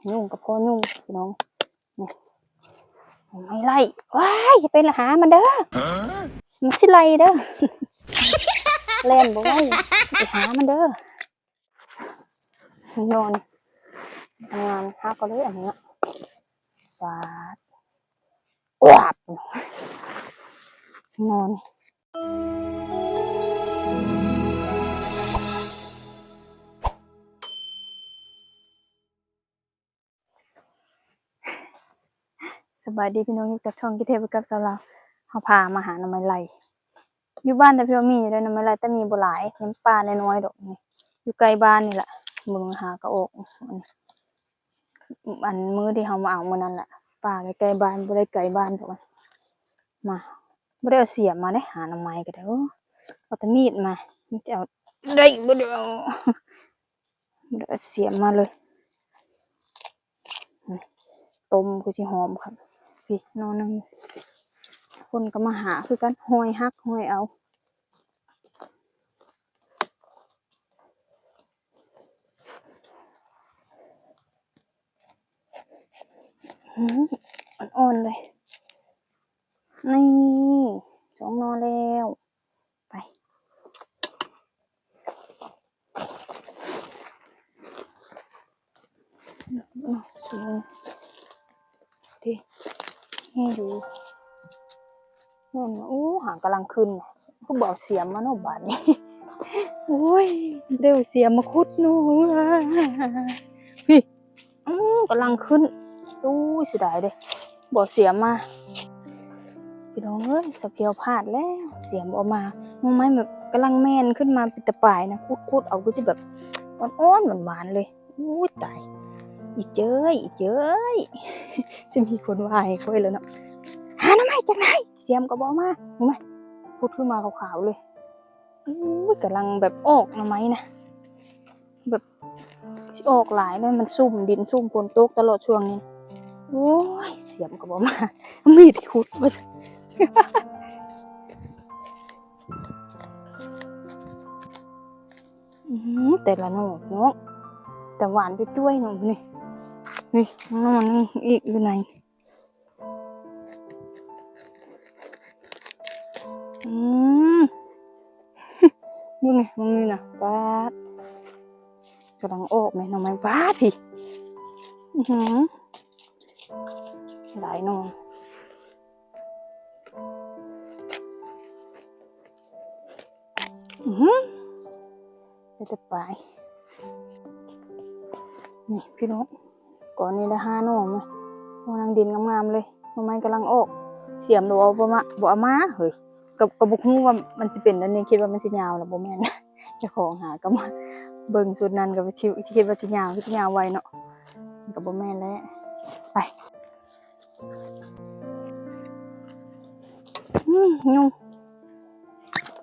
ຍຸງກໍພໍຍຸງພີ່ນ້ອງ. ນີ້ ໄມ້ໄລ່ ວ້າຍ ຢ່າໄປຫາມັນເດີ ມັນຊິໄລ່ເດີ ແລ່ນບໍ່ໄຫວ ໄປຫາມັນເດີ. ນອນ ທຳງານຫາກໍເລີຍອັນນີ້ເນາະ ປາດ ກວາບ ນອນ. ສະບາຍດີພີ່ນ້ອງ ຢູ່ກັບຊ່ອງກິເທບກັບສາວລາວ. ເຮົາພາມາຫາໜໍ່ໄມ້ໄລ່ ຢູ່ບ້ານແຕ່ພຽວມີຢູ່ເດ້ໜໍ່ໄມ້ໄລ່ ແຕ່ມີບໍ່ຫຼາຍ ຍັງປ່ານ້ອຍໆດອກ. ນີ້ ຢູ່ໃກ້ບ້ານນີ້ລະ ເບິ່ງຫາກະອອກ ອັນມື້ທີ່ເຮົາມາເອົາມື້ນັ້ນລະ ປ່າໃກ້ໆບ້ານ ບໍ່ໄດ້ໃກ້ບ້ານດອກ. ມາ ບໍ່ໄດ້ເອົາສຽມມາເດ້ ຫາໜໍ່ໄມ້ກໍໄດ້ ເອົາແຕ່ມີດມາ ມັນຈະເອົາໄດ້ບໍ່ ບໍ່ໄດ້ເອົາສຽມມາເລີຍ. ຕົ້ມຄືຊິຫອມຄັກ ພີ້ໜໍ່ໜຶ່ງ ຄົນກໍມາຫາຄືກັນ ຫອຍຫັກຫອຍເອົາ. ອືມ ອ່ອນໆເລີຍ ນີ້ ສອງໜໍ່ແລ້ວ. ໄປ ເອົາ ສູງ ເດ້ ນີ້ຢູ່ ໂອ້ ຫາກຳລັງຂຶ້ນ ຄືບໍ່ເອົາສຽມມາເນາະບາດນີ້. ໂອ້ຍ ບໍ່ໄດ້ເອົາສຽມມາຂຸດເນາະ ພີ້. ອືມ ກຳລັງຂຶ້ນ ໂອ້ຍ ເສຍດາຍເດ້ ບໍ່ເອົາສຽມມາ. ພີ່ນ້ອງເອີຍ ສາວພຽວພາດແລ້ວ ສຽມບໍ່ເອົາມາ. ໜໍ່ໄມ້ແບບກຳລັງແມ່ນຂຶ້ນມາເປັນຕາປາຍນະ ຂຸດໆເອົາຄືຊິແບບອ່ອນໆ ຫວານໆເລີຍ. ໂອ້ຍ ຕາຍ ອີເຈີຍ ອີເຈີຍ ຈະມີຄົນວ່າໃຫ້ຂ້ອຍແລ້ວເນາະ. ຫາໜໍ່ໄມ້ຈັ່ງໃດ ສຽມກໍບໍ່ເອົາມາ ເຫັນໄໝ ຂຸດຂຶ້ນມາຂາວໆເລີຍ. ໂອ້ຍ ກຳລັງແບບອອກໜໍ່ໄມ້ນະ ແບບຊິອອກຫຼາຍເລີຍ ມັນຊຸ່ມ ດິນຊຸ່ມ ຝົນຕົກຕະຫຼອດຊ່ວງນີ້. ໂອ້ຍ ສຽມກໍບໍ່ມາ ມີແຕ່ຂຸດວ່າຊັ້ນ. ອືມ ແຕ່ລະໜໍ່ເນາະ ແຕ່ຫວານຈ້ວຍໆເນາະ. ນີ້ ນີ້ ໜໍ່ໜຶ່ງອີກຢູ່ໃນ ອືມ ເບິ່ງນີ້ ເບິ່ງນີ້ນະ ປາດ ກຳລັງອອກແມ່ ໜໍ່ໄມ້ ປາດ ພີ້ ອືຫື ຫຼາຍໜໍ່ ອືຫື ເປັນຕາປາຍ. ນີ້ພີ່ນ້ອງ ກ່ອນນີ້ໄດ້ຫ້າໜໍ່ ໂອ້ ນັ່ງດິນງາມໆເລີຍ ໜໍ່ໄມ້ກຳລັງອອກ. ສຽມໂລເອົາບໍ່ມາ ບໍ່ເອົາມາເຮີ້ຍ ກໍ ກໍບໍ່ຮູ້ວ່າມັນຊິເປັນແນວນີ້ ຄິດວ່າມັນຊິຍາວລະ ບໍ່ແມ່ນ ເຈົ້າຂອງຫາກໍມາເບິ່ງຊຸດນັ້ນ ກໍຊິ ຊິຄິດວ່າຊິຍາວ ຄືຊິຍາວໄວເນາະ ມັນກໍບໍ່ແມ່ນແຫຼະ. ໄປ ອືມ ຍຸງ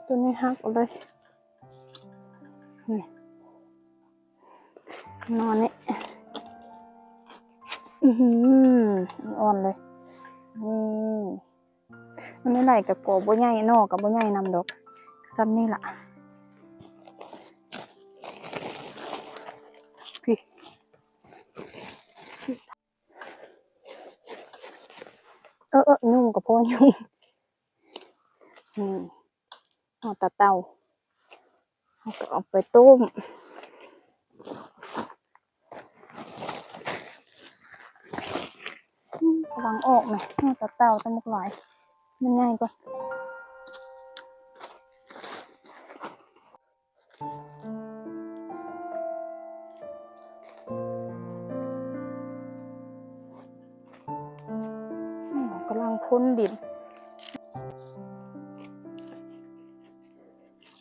ໂຕນີ້ຫັກເອົາເລີຍ ນີ້ ນອນນີ້ ອືຫື ອ່ອນເລີຍ ນີ້ ມັນໄດ້ຫຼາຍກໍກໍບໍ່ໃຫຍ່ ໜໍ່ກໍບໍ່ໃຫຍ່ນຳດອກ ສ່ຳນີ້ລະ ພີ້. ເອີ ເອີ ຍຸງກໍພໍຍຸງ ອືມ ເອົາຕາເຕົ່າ ເຮົາກໍເອົາໄປຕົ້ມ ອືມ ກຳລັງອອກນະ ເອົາຕາເຕົ່າ ຕາໝົກຫຼາຍ ມັນໃຫຍ່ກ່ອນ. ກຳລັງພົ່ນດິນ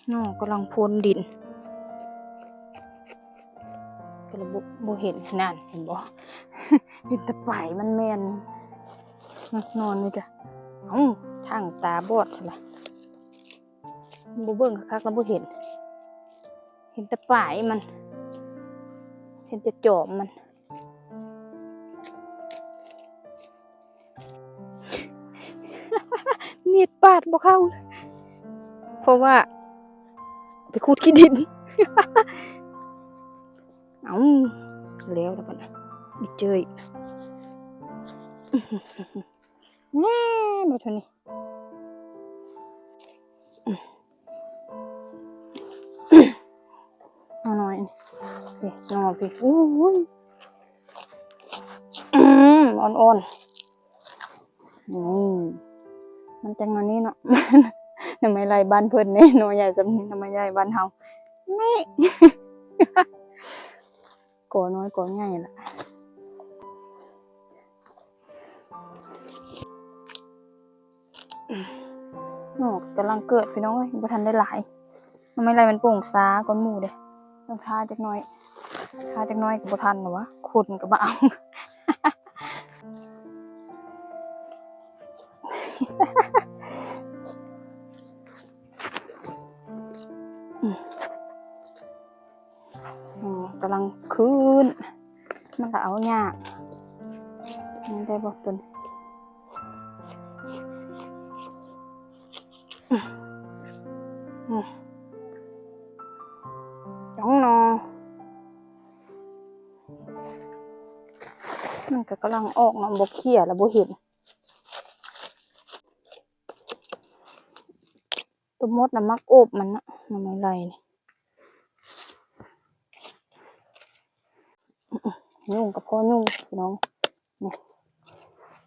ເນາະ ກຳລັງພົ່ນດິນ ກໍລະບໍ່ ບໍ່ເຫັນ ນັ້ນ ເຫັນບໍ່ ເຫັນແຕ່ປາຍມັນແມ່ນ ນອນນີ້ກະ ເອົ້າ ທາງຕາບອດຊັ້ນລະ. ບໍ່ເບິ່ງຄັກໆລະບໍ່ເຫັນ ເຫັນແຕ່ປາຍມັນ ເຫັນແຕ່ຈອມມັນ ມີດປາດບໍ່ເຂົ້າ ເພາະວ່າໄປຂູດຂີ້ດິນ ເອົ້າ ແລ້ວລະບັດ. ອີເຈີຍ ແນ່ ແມ່ນເທົ່ານີ້ ໜໍ່ນ້ອຍນີ້ ນີ້ ໜໍ່ພີ້ ອູ້ຍ ອືມ ອ່ອນໆ ນີ້ ມັນຈັ່ງແນວນີ້ເນາະ ໜໍ່ໄມ້ໄລ່ບ້ານເພິ່ນເດ້ ໜໍ່ໃຫຍ່ສ່ຳນີ້ ໜໍ່ໄມ້ໃຫຍ່ບ້ານເຮົາ ນີ້ ກໍນ້ອຍກໍໃຫຍ່ລະ ໜໍ່ກຳລັງເກີດພີ່ນ້ອງເອີຍ ບໍ່ທັນໄດ້ຫຼາຍ ໜໍ່ໄມ້ໄລ່ມັນປົ່ງຊ້າກວ່າໝູ່ເດ້ ຕ້ອງຖ້າຈັກໜ້ອຍ ຖ້າຈັກໜ້ອຍກໍບໍ່ທັນແລ້ວວະ ຄົນກໍມາເອົາ ອືມ ກຳລັງຂຶ້ນ ມັນກໍເອົາຍາກ ມັນໄດ້ບໍ່ຕົນ ອືມ ອືມ ຈ້ອງໜໍ່ ມັນກໍກຳລັງອອກເນາະ ບໍ່ເຂົ້ຍແລ້ວບໍ່ເຫັນ ຕົວມົດນະມັກໂອບມັນນະ ໜໍ່ໄມ້ໄລ່ນີ້ ຍຸງກໍພໍຍຸງພີ່ນ້ອງ ນີ້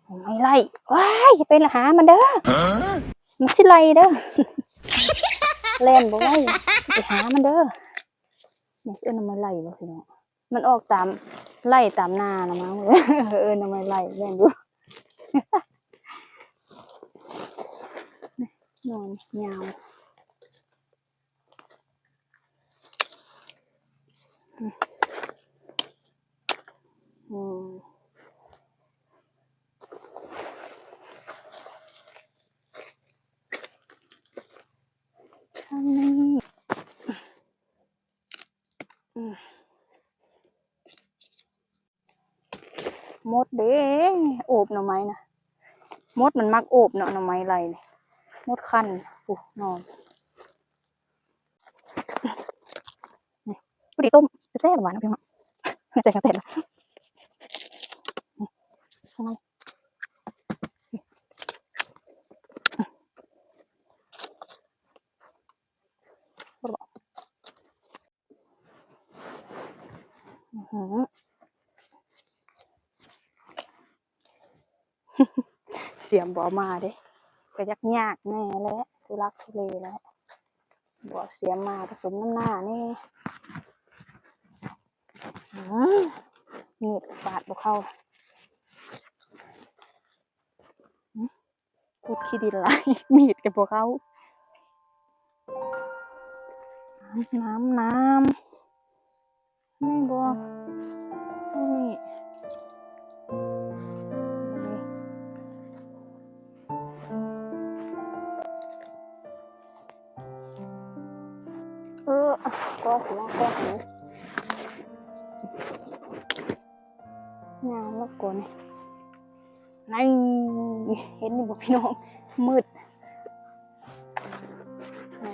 ໜໍ່ໄມ້ໄລ່ ວ້າຍ ຢ່າໄປຫາມັນເດີ ມັນຊິໄລ່ເດີ ແລ່ນບໍ່ໄຫວ ໄປຫາມັນເດີ ນີ້ເອີ້ນໜໍ່ໄມ້ໄລ່ບໍ່ພີ່ນ້ອງ? ມັນອອກຕາມ ໄລ່ຕາມໜ້າລະມັ້ງ ເອີ ໜໍ່ໄມ້ໄລ່ແມ່ນຢູ່ ໜໍ່ຍາວ ອືມ ທາງນີ້ ອືມ ມົດເດ້ ໂອບໜໍ່ໄມ້ນະ ມົດມັນມັກໂອບເນາະ ໜໍ່ໄມ້ໄລ່ນີ້ ມົດຄັນ ໂອ້ ນອນ ນີ້ ພໍດີຕົ້ມແຊບໆ ຫວານໆ ເນາະ ພີ່ນ້ອງເນາະ ໃສ່ກາແຟລະ ນີ້ ເອົາໄວ້ ນີ້ ບໍ່ໄດ້ບອກ ອືຫື ສຽມບໍ່ເອົາມາເດ້ ກະຢາກຍາກແດ່ແຫຼະ ທຸລັກທຸເລແຫຼະ ບໍ່ເອົາສຽມມາປະສົມນຳໜ້າແດ່ ອື ມີດປາດບໍ່ເຂົ້າ ອື ຂຸດຂີ້ດິນຫຼາຍ ມີດກໍບໍ່ເຂົ້າ ນ້ຳ ນ້ຳ ນີ້ບໍ່ ນີ້ ເອີ ກໍຫົວກໍຫາ ຍາວແລ້ວກ່ອນ ນີ້ ເຫັນຢູ່ບໍ່ພີ່ນ້ອງ ມືດ ນີ້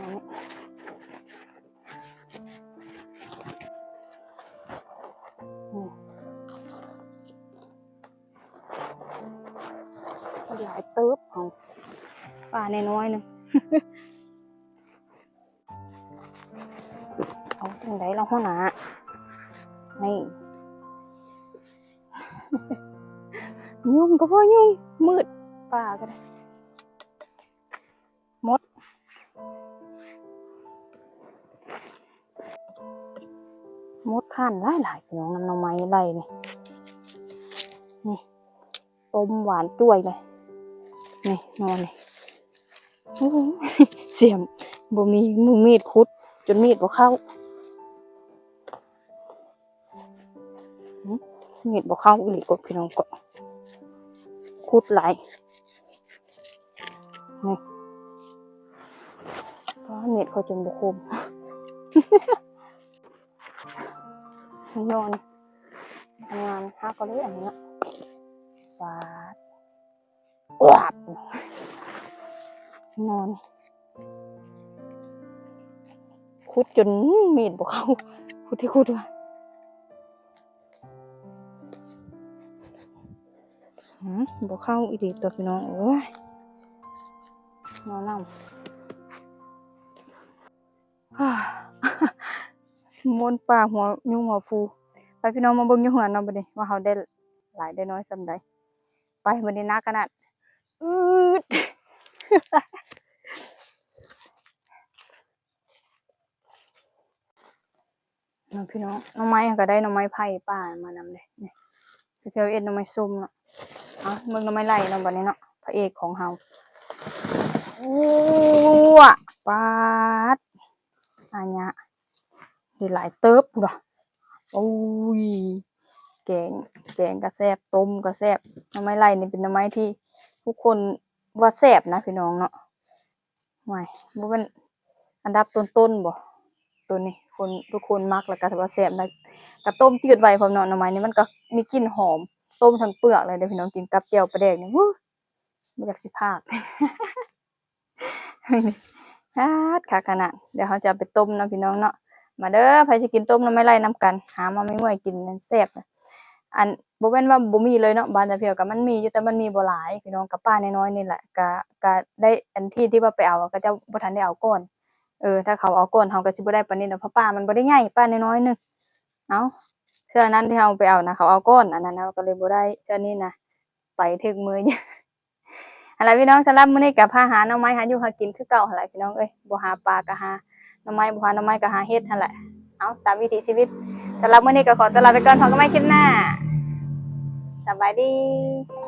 ຫຼາຍເຕີບ ເອົາ ປານ້ອຍໆ ໜຶ່ງ ເອົາຈັ່ງໃດລະຫົວໜ້າ ນີ້ ຍຸງກໍບໍ່ຍຸງ ມືດ ປາກໍໄດ້ ມົດ ມົດຄັນຫຼາຍໆ ພີ່ນ້ອງ ນຳໜໍ່ໄມ້ໄລ່ນີ້ ນີ້ ຕົ້ມຫວານຈ້ວຍເລີຍ ນີ້ ໜໍ່ນີ້ ໂອ້ຍ ສຽມ ບໍ່ມີມື ມີດຂຸດ ຈົນມີດບໍ່ເຂົ້າ ຫື ມີດບໍ່ເຂົ້າອີ່ຫຼີ ກໍພີ່ນ້ອງ ກໍຂຸດຫຼາຍ ນີ້ ອ້າ ມີດຂ້ອຍຈົນບໍ່ຄົມ ນອນ ງານຫາກໍເລີຍອັນນີ້ ປາດ ອວບ ນອນ ຂຸດຈົນມີດບໍ່ເຂົ້າ ຂຸດທີ່ຂຸດວ່າ ຫືມ ບໍ່ເຂົ້າອີ່ຫຼີຕົວະພີ່ນ້ອງເອີຍ ເໝົນປາຫົວຍຸງຫົວຟູ. ໄປພີ່ນ້ອງ ມາເບິ່ງຢູ່ເຮືອນເນາະ ບັດນີ້ວ່າເຮົາໄດ້ຫຼາຍໄດ້ນ້ອຍສ່ຳໃດ. ໄປ ບັດນີ້ໜັກຂະໜາດ ອືດ ເນາະພີ່ນ້ອງ. ໜໍ່ໄມ້ເຮົາກໍໄດ້ໜໍ່ໄມ້ໄຜ່ປ່າມານຳເດ້ ນີ້ ເພິ່ນເຮັດໜໍ່ໄມ້ສົ້ມເນາະ. ເອົາ ເບິ່ງໜໍ່ໄມ້ໄລ່ເນາະ ບັດນີ້ເນາະ ພະເອກຂອງເຮົາ. ໂອ້ ປາດ ອາຍະ ໄດ້ຫຼາຍເຕີບພຸ້ນນະ. ໂອ້ຍ ແກງ ແກງກໍແຊບ ຕົ້ມກໍແຊບ. ໜໍ່ໄມ້ໄລ່ນີ້ເປັນໜໍ່ໄມ້ທີ່ທຸກຄົນວ່າແຊບນະພີ່ນ້ອງເນາະ. ຫວຍ ບໍ່ແມ່ນອັນດັບຕົ້ນໆບໍ ໂຕນີ້ຄົນ ທຸກຄົນມັກ ແລ້ວກໍຖືວ່າແຊບນະ. ກໍຕົ້ມຈືດໄວພ້ອມເນາະ ໜໍ່ໄມ້ນີ້ມັນກໍມີກິ່ນຫອມ. ຕົ້ມທັງເປືອກເລີຍເດີ້ພີ່ນ້ອງ ກິນກັບແຈ່ວປາແດກນີ້ ວື ບໍ່ຢາກຊິພາກ. ອາດ ຄັກຂະໜາດ. ດຽວເຮົາຈະເອົາໄປຕົ້ມເນາະພີ່ນ້ອງເນາະ. ມາເດີ້ ໃຜຊິກິນຕົ້ມໜໍ່ໄມ້ໄລ່ນຳກັນ ຫາມາເມື່ອຍໆກິນ ມັນແຊບ. ອັນ ບໍ່ແມ່ນວ່າບໍ່ມີເລີຍເນາະ ບ້ານສາວພຽວກໍມັນມີຢູ່ ແຕ່ມັນມີບໍ່ຫຼາຍພີ່ນ້ອງ ກໍປ່ານ້ອຍໆນີ້ແຫຼະ. ກໍ ກໍໄດ້ ອັນທີ່ ທີ່ວ່າໄປເອົາ ເຂົາເຈົ້າບໍ່ທັນໄດ້ເອົາກ່ອນ. ເອີ ຖ້າເຂົາເອົາກ່ອນ ເຮົາກໍຊິບໍ່ໄດ້ປານນີ້ດອກ ເພາະປ່າມັນບໍ່ໄດ້ໃຫຍ່ ປ່ານ້ອຍໆໜຶ່ງ. ເອົ້າ ເທື່ອນັ້ນທີ່ເຮົາໄປເອົານະ ເຂົາເອົາກ່ອນ ອັນນັ້ນນະ ກໍເລີຍບໍ່ໄດ້. ເທື່ອນີ້ນະ ໄປຖືກມື້ຢູ່. ຫັ້ນລະພີ່ນ້ອງ ສຳລັບມື້ນີ້ກໍພາຫາໜໍ່ໄມ້ຫາຢູ່ຫາກິນຄືເກົ່າຫັ້ນລະພີ່ນ້ອງເອີຍ. ບໍ່ຫາປາກໍຫາໜໍ່ໄມ້ ບໍ່ຫາໜໍ່ໄມ້ກໍຫາເຫັດຫັ້ນແຫຼະ. ເອົາ ຕາມວິຖີຊີວິດ. ສຳລັບມື້ນີ້ກໍຂໍຕົວລາໄປກ່ອນ ພົບກັນໃໝ່ຄລິບໜ້າ. ສະບາຍດີ.